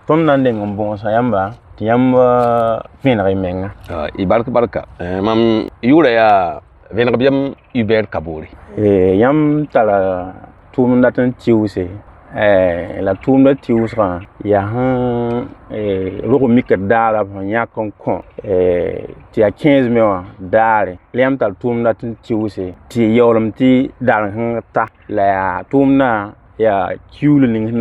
Tõnd na n deng n bõosa yãmba tɩ yãmb vẽneg y menga. Y bark barka. Mam yʋʋra yaa Vẽneg Yam Hubert Kabore. Yãmb tara tʋʋmd dat n tɩʋʋse, la tʋʋmdã tɩʋʋsgã yaa sẽn rog mikr daara b sẽn yãk n kõ tɩ yaa 15 me wã daare la yãmb tar tʋʋmd dat n tɩʋʋse tɩ yaoolem tɩ daar sẽn ta la yaa tʋʋmdã yaa kiuul ning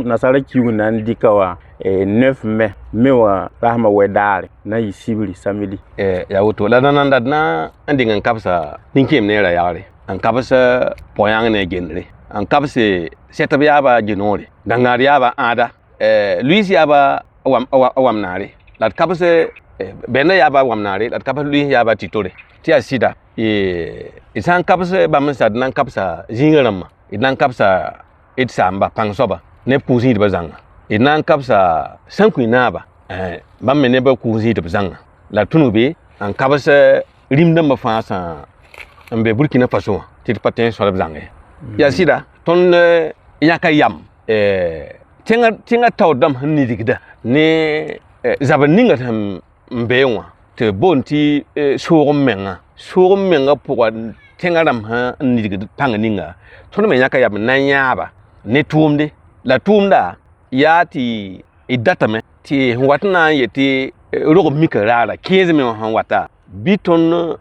nasara kiuug na n dɩka wã 9 mai me wã rasmã wɛ daare na n yɩ sibri samedi. Yaa woto la nan dat na n dɩng n kabsa nin-kẽem neerã yagre, n kabs pʋg-yãng ne a gendre, n kabse sɛtb yaaba genoore, gãngaad yaaba ãada, luiis yaaba wam naare, la d kabs bɛndã yaaba wam naare, la d kabs luiis yaaba tɩtore tɩ yaa sɩda. D sã n kabs bãmb n sa, d na n kabsa zĩigã rãmbã, d na n kabsa d saamba pãng soaba ne b kʋʋs-zĩidbã zãnga, d na n kabsa sã n kõ naaba bãmb me ne b kʋʋs-zĩidb zãnga, la d tũnu be n kabs rĩm dãmbã fãa sã n be Burkina Faso wã tɩ d pa tõe n sõlb zãng ye. Yaa sɩda, tõnd yãka yam tẽngã taoor dãmb sẽn nidgda ne zabr ninga sẽn n beẽ wã tɩ b boond tɩ soog n mengã, soog n mengã pʋga tẽngã rãmb sẽn n nidgd pãng ninga, tõnd me yãka yam n na n yãaba ne tʋʋmde. La tʋʋmda yaa tɩ d datame tɩ sẽn wat n na n yet tɩ rog n mika raara 15 me wã sẽn wata bɩ tõnd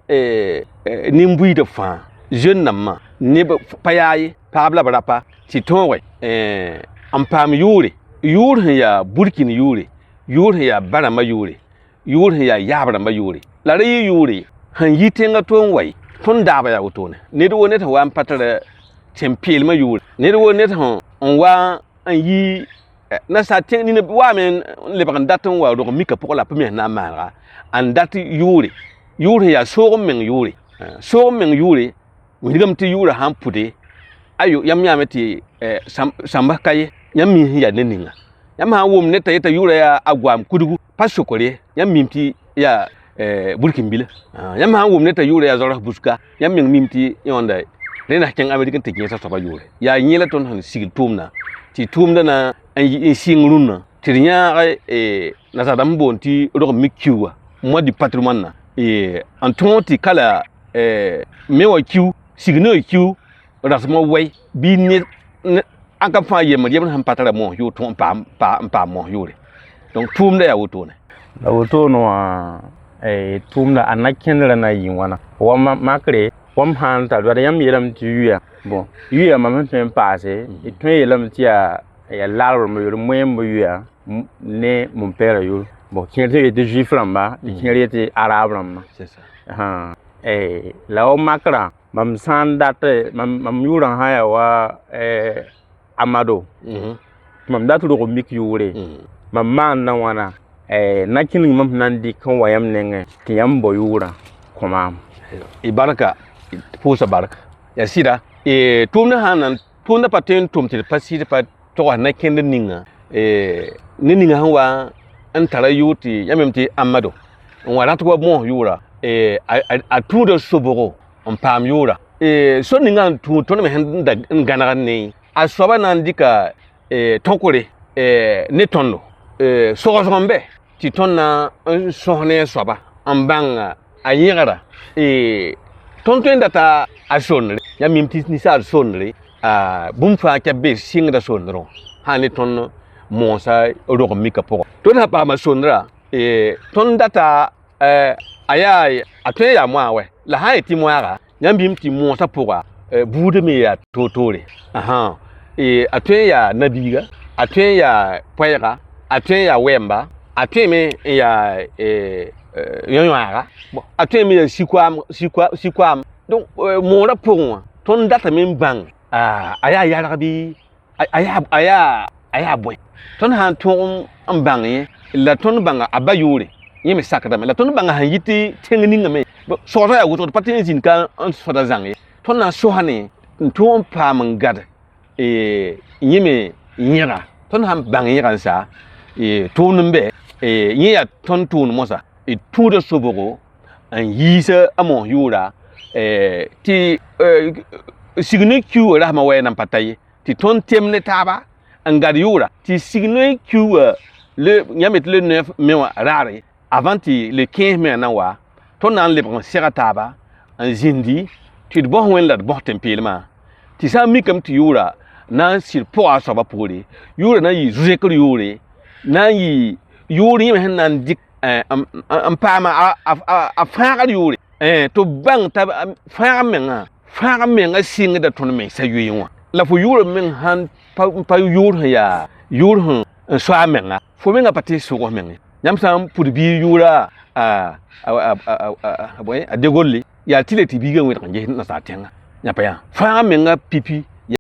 nin-buiidb fãa, jeune dãmbã neb pa yaa ye, paab la b rapa, tɩ tõoge n paam yʋʋre, yʋʋr sẽn yaa Burkin yʋʋre, yʋʋr sẽn yaa ba rãmbã yʋʋre, yʋʋr sẽn yaa yaab rãmbã yʋʋre, la ra yɩ yʋʋre sẽn yi tẽngã to n wa ye. Tõnd daaba yaa wotone, ned wo ned sẽn wa n pa tara tẽn-peelmã yʋʋre, ned wo ned sẽn n wa n yi nasaar tẽng nina waame n lebg n dat n wa rog mika pʋgã la pa me sẽn na n maanega n dat yʋʋre, yʋʋr sẽn yaa soog n meng yʋʋre, soog n meng yʋʋre wilgame tɩ yʋʋrã sãn pʋde ayo, yãmb yãame tɩ sãmb ka ye, yãmb mi sẽn yaa ned ninga. Yãmb sã n wʋm ned t'a yeta yʋʋrã yaa a goam kudgu pa sokre, yãmb mim tɩ yaa burkin-bila. Yãmb sã n wʋm ned t'a yʋʋrã yaa Zoras buska, yãmb meng mim tɩ yõnda rẽna kẽng Amerik n tɩ kẽesa soabã yʋʋre. Yaa yẽ la tõnd sẽn sigl tʋʋmdã tɩ tʋʋmdã na n sɩng rũnnã tɩ d yãag nasaar dãmb boond tɩ rog n mik kiuuga, mois du patrimoine na n tõog tɩ kala me wã kiu sig ne wã kiu rasmã wɛy bɩ ne ãn fãa yembr yembr sẽn pa tara moos yʋʋr tõog n paam moos yʋʋre. Donc tʋʋmdã yaa wotone. La wotone wã tʋʋmda a na kẽndrã na yɩ wãna wa makre wam sã n tar bala yãmb yeelame tɩ yuya, bon, yuya mam sẽn tõe n paase, d tõe n yeelame tɩ yaa larb rãmba yʋʋr, moẽmbã yuya ne mon-pɛɛrã yʋʋr. Bon, kẽer tɩ yetɩ juif rãmba, tɩ kẽer yetɩ araab rãmba. La wa makrã mam sã n dat mam yʋʋrã sã yaa wa Amado, mam dat rog n mik yʋʋre, mam maanda wãna na kẽneg mam sẽn na n dɩk n wa yãmb nengẽ tɩ yãmb bao yʋʋrã kõ maam. Y barka, pʋʋsa barka. Yaa sɩda, tʋʋmdã sã n na tʋʋmdã pa tõe n tʋm tɩ d pa sɩd pa togs na kẽnd ninga ne ninga sẽn wa n tara yʋʋr tɩ yãmb yem tɩ Amado n wa rat wa moos yʋʋra, a tũuda sobgo n paam yʋʋra. So ninga n tũud tõnd me sẽn n gãnegd ne a soaba na n dɩka tõkre ne tõndo sogsg n bɛ tɩ tõnd na n sõs ne a soaba n bãng a yẽgra. Tõnd tõe n data a sondre, yãmb mim tɩ ninsaal sondre bũmb fãa kɛp be sɩngda sondrẽ wã sã ne tõnd moosa rog n mika pʋgã. Tõnd sã paama sondrã, tõnd data a yaa a tõe n yaa moaag wɛ, la sã n yetɩ moaaga, yãmb bĩm tɩ moosã pʋga buudã me yaa toor-toore. A tõe n yaa nabiiga, a tõe n yaa poɛɛga, a tõe n yaa wɛɛmba, a tõe me n yaa yõ-yõaaga, a tõe me yaa sikoaam. Donc moorã pʋgẽ wã tõnd datame n bãng a yaa yarg bɩ a yaa bõe. Tõnd sã n tõog n bãng yẽ la tõnd bãnga a ba yʋʋre, yẽ me sakdame, la tõnd bãnga sẽn yɩ tɩ tẽng ninga me sogsga yaa wʋsg, d pa tõe n zĩnd ka n sõda zãng ye. Tõnd na n sosa ne n tõog n paam n gad yẽ me yẽga. Tõnd sãn bãng yẽga n sa tʋʋmd n bɛ, yẽ yaa tõnd tʋʋmd mosã d tũuda sobgo n yiisa a moos yʋʋra tɩ sig ne kiuugã rasmã wɛ nan pa ta ye tɩ tõnd tem ne taaba. N gad yʋʋra tɩ sig noe kiuugã le yãmb yetɩ le 9 mai wã raare, avant tɩ le 15 mai na n wa, tõnd na n lebg n sega taaba n zĩndi tɩ d bõs Wẽnd la d bõs tẽn-peelmã, tɩ sã n mikame tɩ yʋʋra na n sɩd pʋga a soabã poore, yʋʋra na n yɩ zu-zẽkr yʋʋre, na n yɩ yʋʋr yẽme sẽn na n dɩk n paama a fãagr yʋʋre, tɩ b bãng t'a fãag mengã, fãag mengã sɩngda tõnd mensã yoeẽ wã. La fo yʋʋr meng sãn pa yʋʋr sẽn yaa yʋʋr sẽn n so a menga, fo mengã pa tɩ sʋgs meng. Yãmb sã n pʋd biig yʋʋra a De Gaulle, yaa tɩ le tɩ biigã wẽdg n ges nasaar tẽngã. Yã pa yaa fãag menga pipi.